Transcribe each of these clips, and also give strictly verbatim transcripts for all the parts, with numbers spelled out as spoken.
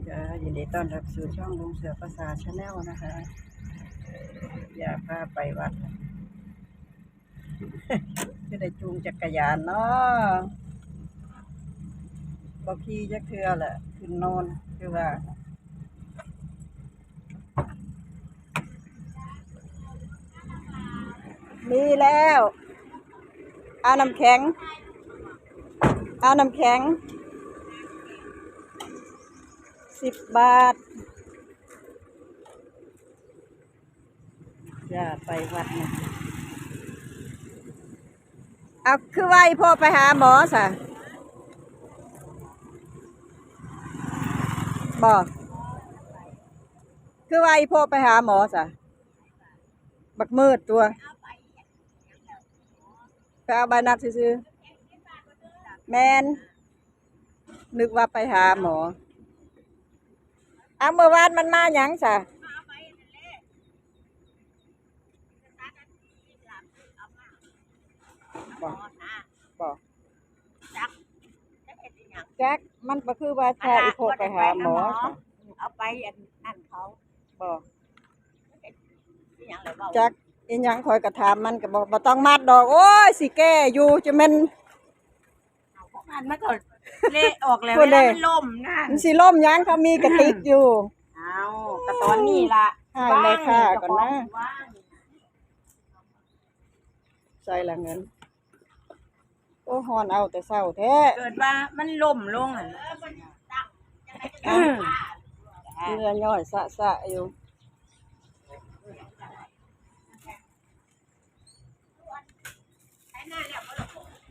ค่ะ ยินดีต้อนรับสู่ช่องลุงเสือภาษา Channel นะคะ อยากพาไปวัด คือได้จูงจักรยานเนาะ บ่ขี่จักเทื่อแหละ ขึ้นนอน คือว่า มีแล้ว เอาน้ำแข็ง เอาน้ำแข็ง สิบบาท จ้า ไปวัดนะ เอา คือว่าอีพ่อไปหาหมอซะ บ่ คือว่าอีพ่อไปหาหมอซะ บักมืดตัว ไปเอาใบนัดซื่อๆ แม่น นึกว่าไปหาหมอ เอา เมื่อวานมันมาหยังซะ บ่ บ่ จัก จัก มันก็คือว่าถ้าอีพ่อไปหาหมอ เอาไปอันนั่นเขา บ่ จักอีหยัง ข้อยก็ถามมันก็บอก บ่ต้องมัดดอก โอ้ย สิแก้อยู่ จะแม่น เอาของมันมาก่อน เละออกแล้ว พูดเลย เวลามันล่มนะ มันสิล่มหยัง เขามีกระติกอยู่ เอา ก็ตอนนี้ล่ะ ให้แม่ค้าก่อนนะ ว่าง ใส่ละเงิน โอ้ ฮ้อนเอาแต่เช้าแท้ เกิดว่ามันล่มลงหั่น เหงื่อย่อยสะๆ อยู่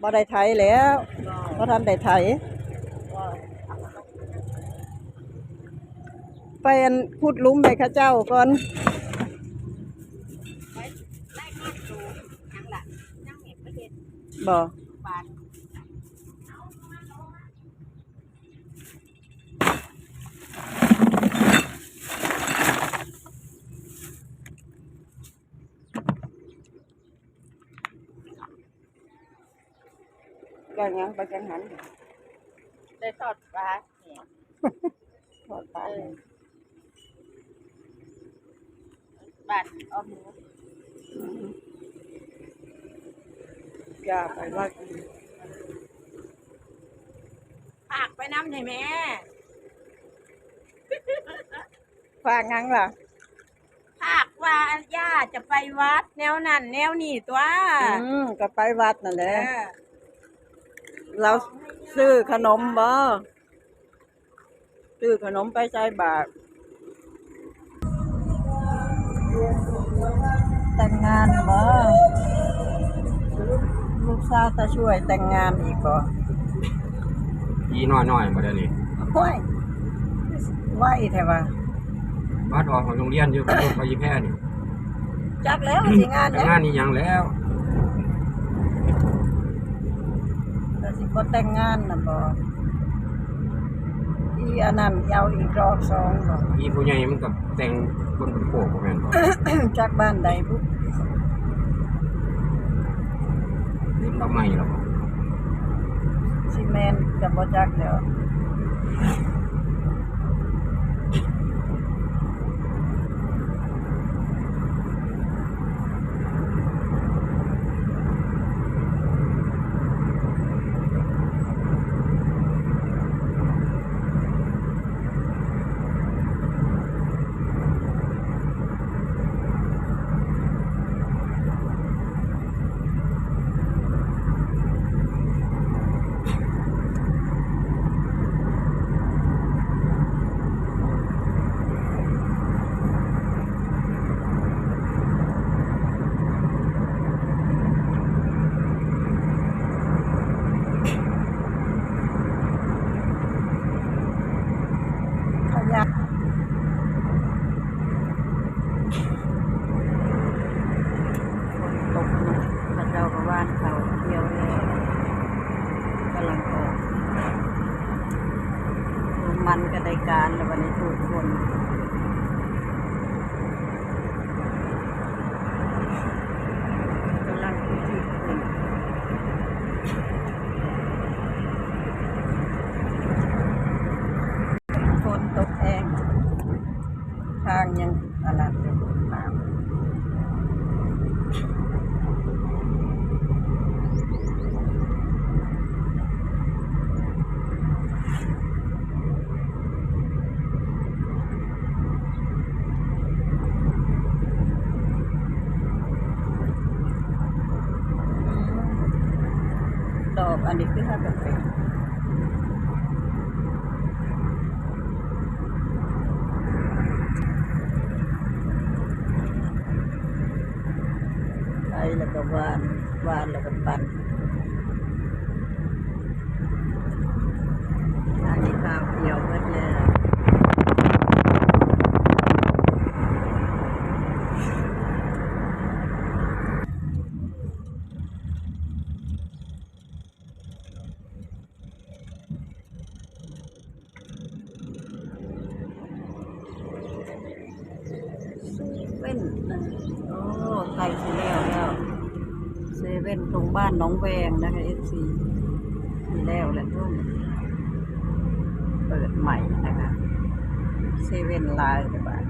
บ่ได้ไถแล้ว บ่ทันได้ไถ ไปอันขุดหลุมให้เขาเจ้าก่อน บ่ ได้หยังไปจังหัน ได้ทอดปลาเนี่ย ทอดปลาเนี่ย เออ บ้านออมหมู อืม อย่าไปว่ากิน ฝากไปนำให้แม่ ฝากหยังล่ะ ฝากว่าย่าจะไปวัดแนวนั้นแนวนี้ตัว อืม ก็ไปวัดนั่นแหละ เออ เราซื้อขนมบ่ ซื้อขนมไปใส่บาตร แต่งงานบ่ ลูกสาวตาช่วยแต่งงานอีกบ่ อีน้อยๆ บ่เดี๋ยวนี้ โอ้ย ไวแท้วะ บัดออกของโรงเรียนอยู่ ไปอีแพร่นี่ จักแล้วสิงานหยัง แต่งงานอีหยังแล้ว ก็สิบ่แต่งงานน่ะบ่ อีอันนั้นเอาอีกรอบสองบ่ อีผู้ใหญ่มันก็แต่งคนเป็นโคกบ่แม่นบ่ จักบ้านใดบุ เห็นดอกไม้แล้วบ่ สิแม่นก็บ่จักแล้วขยะ ฝนตกเนาะ เขาเจ้าก็หว่านข้าวเกี่ยวแล้ว กำลังออก มันก็ได้การแล้ว วันนี้ทุกคน กำลังคิดถึง ฝนตกแอ างยังอันนั้นอยู่น้ำ ดอกอันนี้คือห้าเปอร์เซ็นต์ ไถแล้วก็หว่าน หว่านแล้วก็ปั่น อันนี้ข้าวเขียวหมดแล้ว เซเว่นนะ โอ้ ใกล้สิแล้วแล้ว เซเว่นตรงบ้านหนองแวงนะคะ เอฟซี สิแล้วแหละทุก เปิดใหม่นะคะ เซเว่นหลายกว่าบาท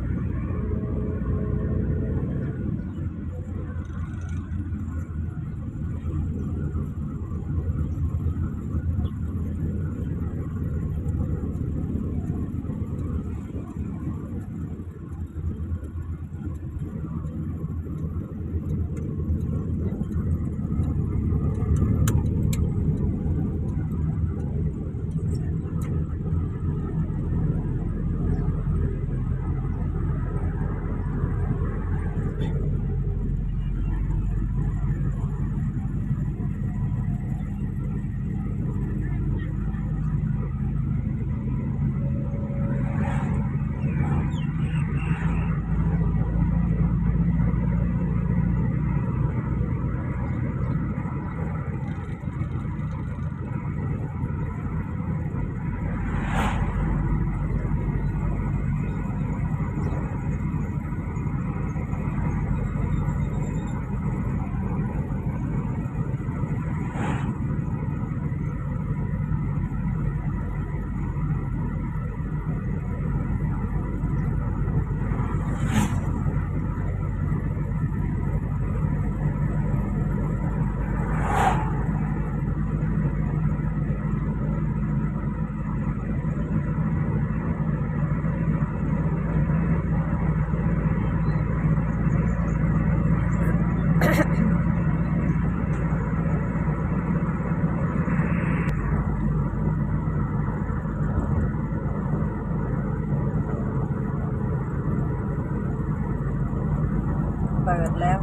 เปิดแล้ว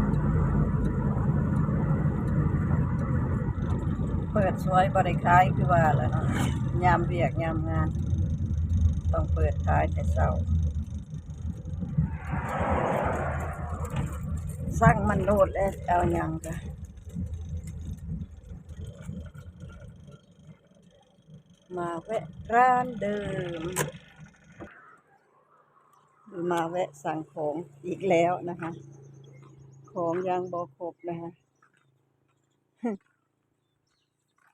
เปิดสวยบ่ได้ขายคือว่าแหละเนาะ ยามเวียกยามงาน ต้องเปิดขายแต่เช้า สั่งมันโลดแล้ว เอาหยังกะ มาแวะร้านเดิม มาแวะสั่งของอีกแล้วนะคะ ของยังบ่ครบนะคะ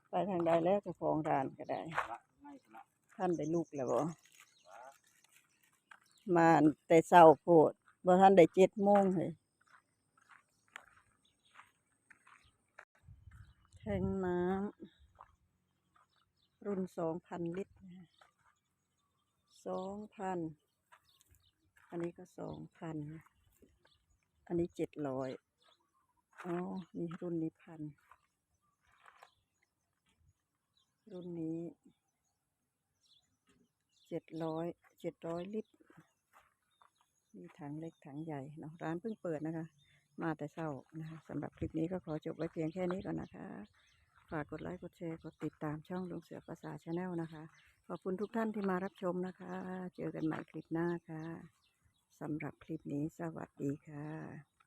ไปทางใดแล้วเจ้าของร้านก็ได้ ทันได้ลุกแล้วบ่ มาแต่เช้าโพด บ่ทันได้เจ็ดโมงเลย แทงน้ำ รุ่นสองพันลิตรนะคะ สองพัน อันนี้ก็สองพัน อันนี้เจ็ดร้อย อ๋อ นี่รุ่นนี้พัน รุ่นนี้ เจ็ดร้อย เจ็ดร้อยลิตร มีถังเล็กถังใหญ่เนาะ ร้านเพิ่งเปิดนะคะ มาแต่เช้านะคะ สำหรับคลิปนี้ก็ขอจบไว้เพียงแค่นี้ก่อนนะคะ ฝากกดไลค์ กดแชร์ กดติดตามช่องลุงเสือภาษาแชนแนลนะคะ ขอบคุณทุกท่านที่มารับชมนะคะ เจอกันใหม่คลิปหน้าค่ะ สำหรับคลิปนี้สวัสดีค่ะ